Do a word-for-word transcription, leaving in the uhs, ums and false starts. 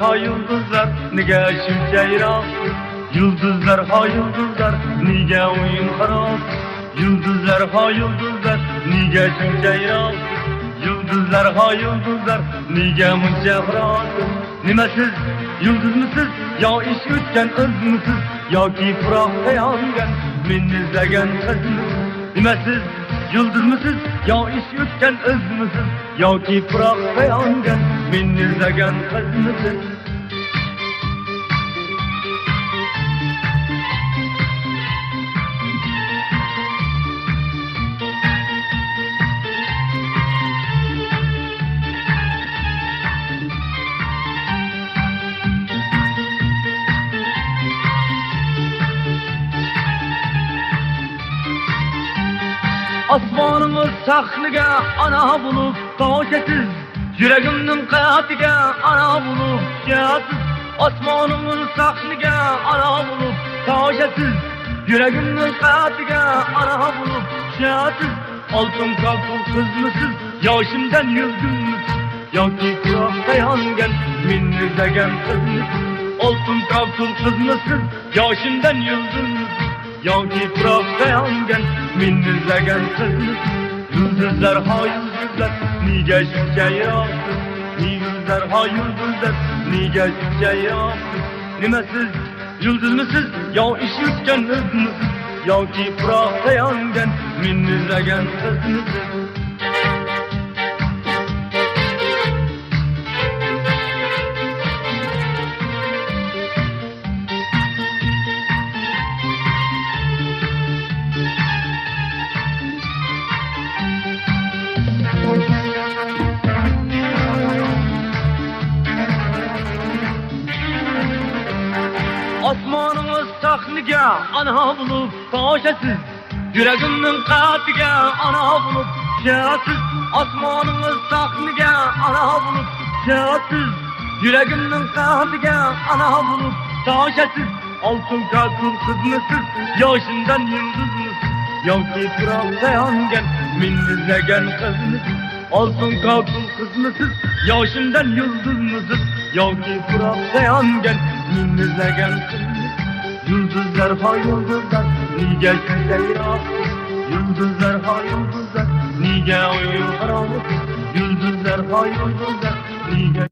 ھا يۇلدۇزلار، نېگە شۇنچە يىراق؟ يۇلدۇزلار، ھا يۇلدۇزلار، نېگە ئويۇن خاراب؟ يۇلدۇزلار، ھا يۇلدۇزلار، نېگە شۇنچە يىراق؟ يۇلدۇزلار، ھا يۇلدۇزلار، نېگە مۇنچە خىراس؟ نېمە سىز يۇلدۇزمۇسىز، يا ئېشىپ ئۆتكەن ئىزمۇسىز، ياكى پۇراق تايانگەن مېنى ئىزدىگەن قىزمۇسىز؟ نېمە سىز يۇلدۇزمۇسىز، يا ئېشىپ ئۆتكەن ئىزمۇسىز، ياكى پۇراق تايانگەن مېنى ئىزدىگەن قىزمۇسىز؟ ئاسمانىڭىز سەھنىگە ئانا بولۇپ تاشاسىز، يۈرىكىمنىڭ قەھىتىگە ئانا بولۇپ چۈشەسىز. ئاسمانىڭىز سەھنىگە ئانا بولۇپ تاشاسىز، يۈرىكىمنىڭ قەھىتىگە ئانا بولۇپ چۈشەسىز. ئالتۇن كاپتۇل قىزمۇسىز، يا شىمدەن يۈلدۈزمۇسىز، ياكى پۇراق تايانگەن مېنى ئىزدىگەن قىزمۇسىز؟ ئالتۇن كاپتۇل قىزمۇسىز، يا شىمدەن يۈلدۈزمۇسىز، ياكى پۇراق تايانگەن مېنى ئىزدىگەن قىزمۇسىز؟ يۇلدۇزلار، ھا يۇلدۇزلار، نېگە شۇنچە يىراقسىز؟ يۇلدۇزلار، ھا يۇلدۇزلار، نېگە شۇنچە يىراقسىز؟ نېمە سىز يۇلدۇزمۇسىز، يا ئېشىپ ئۆتكەن ئىزمۇسىز، ياكى پۇراق تايانگەن مېنى ئىزدىگەن قىزمۇسىز؟ ئاسمانىڭىز سەھنىگە ئانا بولۇپ تاشاسىز، يۈرىكىمنىڭ قەھىتىگە ئانا بولۇپ چۈشەسىز. ئاسمانىڭىز سەھنىگە ئانا بولۇپ چۈشەسىز، يۈرىكىمنىڭ قەھىتىگە ئانا بولۇپ تاشاسىز. ئالتۇن كاپتۇل قىزمۇسىز، يا شىمدەن يۇلدۇزمۇسىز، ياكى پۇراق تايانگەن مېنى ئىزدىگەن قىزمۇسىز؟ ئالتۇن كاپتۇل قىزمۇسىز، يا شىمدەن يۇلدۇزمۇسىز، ياكى پۇراق تايانگەن مېنى ئىزدىگەن قىزمۇسىز؟ يۇلدۇزلار، ھا يۇلدۇزلار، نېگە شۇنچە يىراقسىز؟ يۇلدۇزلار، ھا يۇلدۇزلار، نېگە ئويۇن خارابسىز؟ يۇلدۇزلار، ھا يۇلدۇزلار، نېگە